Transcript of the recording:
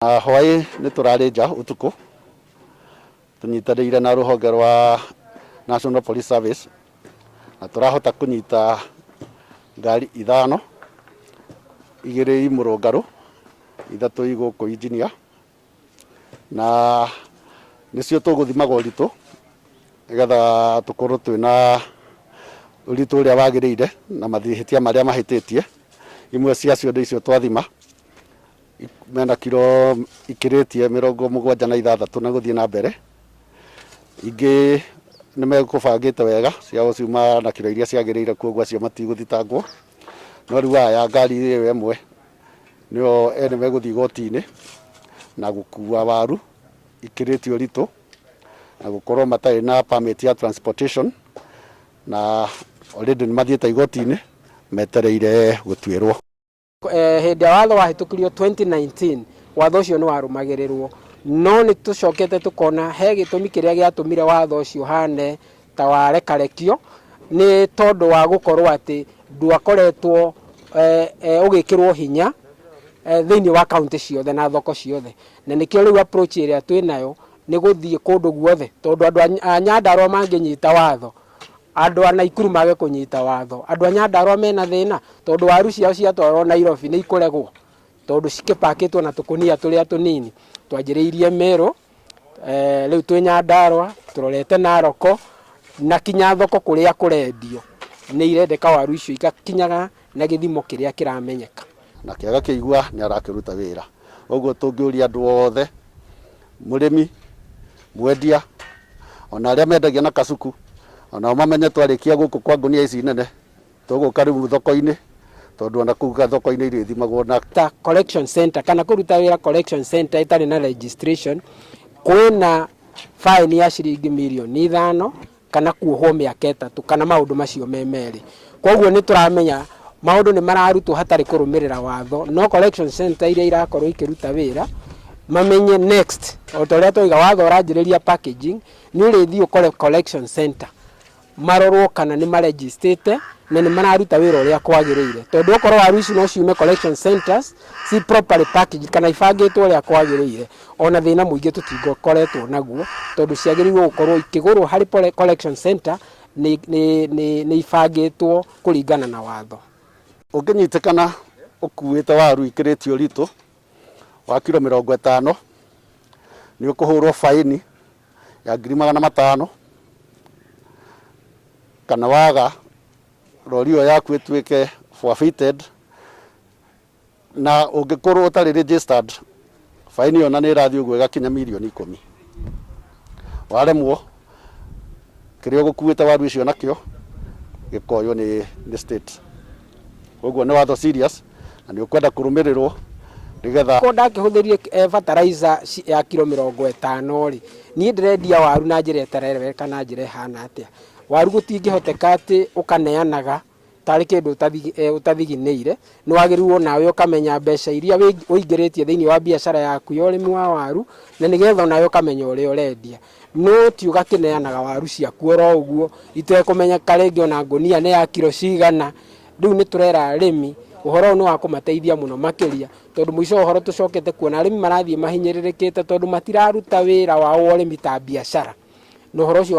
Hwaĩ nĩ tũrarĩ nja ũtukũ tũnyitanĩire na rũhonge rwa National Police Service na tũrahota kũnyita ngari ithano, igĩrĩ i mũrũngarũ, ithatũ i gũkũ Engineer, na nĩcio tũgũthimaga ũritũ nĩgetha tũkorwo twĩna ũritũ ũrĩa wagĩrĩire na mahĩtia marĩa mahĩtĩtie. Imwe ciacio nĩ icio twathima mena kiro ikĩrĩtie 76 na gũthiĩ na mbere. Ingĩ nĩ mekũbangĩte wega ciao ciuma na kiro iria ciagĩrĩire, koguo acio matigũthitangwo. No rĩu aya ngari ĩyo ĩmwe nĩyo ene megũthiĩ igoti-inĩ na gũkua waru ikĩrĩtie ũritũ na gũkorwo matarĩ na permit ya transportation, na already nĩ mathiĩte igoti-inĩ metereire gũtuĩrwo. Hĩndĩ ya watho wahĩtũkirio 2019, watho ũcio nĩ warũmagĩrĩrwo, no nĩ tũcokete tũkona he gĩtũmi kĩrĩa gĩatũmire watho ũcio ũhane ta warekarekio, nĩ tondũ wa gũkorwo atĩ ndwakoretwo ũgĩkĩrwo hinya thĩinĩ wa kaunti ciothe na thoko ciothe. Na nĩkĩo rĩu approach ĩrĩa twĩnayo nĩ gũthiĩ kũndũ guothe, tondũ andũ a Nyandarua mangĩnyita watho, andũ a Naikuru mage kũnyita watho, andũ a Nyandarua mena thĩna, tondũ waru ciao ciatwarwo Nairobi nĩ ikũregwo, tondũ cikĩpakĩtwo na tũkũnia tũrĩa tũnini. Twanjĩrĩirie Meru, rĩu twĩ Nyandarua, tũrorete Naroko, na kinya thoko kũrĩa kũrendio nĩ irendeka waru icio igakinyaga na gĩthimo kĩrĩa kĩramenyeka. Na kĩaga kĩigua nĩ arakĩruta wĩra. Ũguo tũngĩũria andũ othe, mũrĩmi, mwendia, ona arĩa mendagia na kacuku, onao mamenye twarĩkia gũkũ kwa ngũnia ici nene, tũgũka rĩu thoko-inĩ, tondũ ona kũu thoko-inĩ irĩthimagwo na ta collection center kana kũruta wĩra collection center ĩtarĩ na registration, kwĩna fine ya ciringi mirioni 5 kana kuohwo mĩaka 3 kana maũndũ macio me merĩ. Koguo nĩ tũramenya maũndũ nĩ mararutwo hatarĩ kũrũmĩrĩra watho, no collection center iria irakorwo ikĩruta wĩra mamenye next, o ta ũrĩa twauga watho ũranjĩrĩria packaging, nĩ ũrĩthiĩ ũkore collection center marorwo kana nĩ marejistĩte na nĩ mararuta wĩra ũrĩa kwagĩrĩire, tondũ okorwo waru ici no ciume collection centers ci properly packaged kana ibangĩtwo ũrĩa kwagĩrĩire, ona thĩna mũingĩ tũtingokoretwo naguo, tondũ ciagĩrĩirwo gũkorwo ikĩgũrwo harĩ collection center nĩ ibangĩtwo kũringana na watho. Ũngĩnyitĩkana ũkuĩte waru ikĩrĩtie ũritũ wa kiro 50, nĩ ũkũhũrwo baini ya 500,000, kana waga rori ĩyo yaku ĩtuĩke forfeited, na ũngĩkorwo ũtarĩ registered, baini ĩyo na nĩ ĩrathiĩ ũguo ĩgakinya mirioni 10. Waremwo, kĩrĩa ũgũkuĩte waru icio nakĩo gĩkoywo nĩ state. Koguo nĩ watho serious na nĩ ũkwenda kũrũmĩrĩrwo nĩgetha Ko ndakĩhũthĩrie fertilizer ya kiro 50 rĩ, niĩ ndĩrendia waru na njĩra ĩtarereweka na njĩra ĩhana atĩa? Waru gũtingĩhoteka atĩ ũkaneanaga tarĩ kĩndũ ũtathiginĩire. Nĩ wagĩrĩirwo nawe ũkamenya mbeca iria ũingĩrĩtie thĩinĩ wa biacara yaku ya ũrĩmi wa waru, na nĩgetha onawe ũkamenya ũrĩa ũrendia. No ti ũgakĩneanaga waru ciaku oro ũguo itekũmenyeka rĩngĩ ona ngũnia nĩ ya kiro cigana. Rĩu nĩ tũrera arĩmi ũhoro ũyũ nĩ wa kũmateithia mũno makĩria, tondũ mũico wa ũhoro tũcokete kuona arĩmi marathiĩ mahinyĩrĩrĩkĩte, tondũ matiraruta wĩra wao wa ũrĩmi ta biacara, na ũhoro ũcio.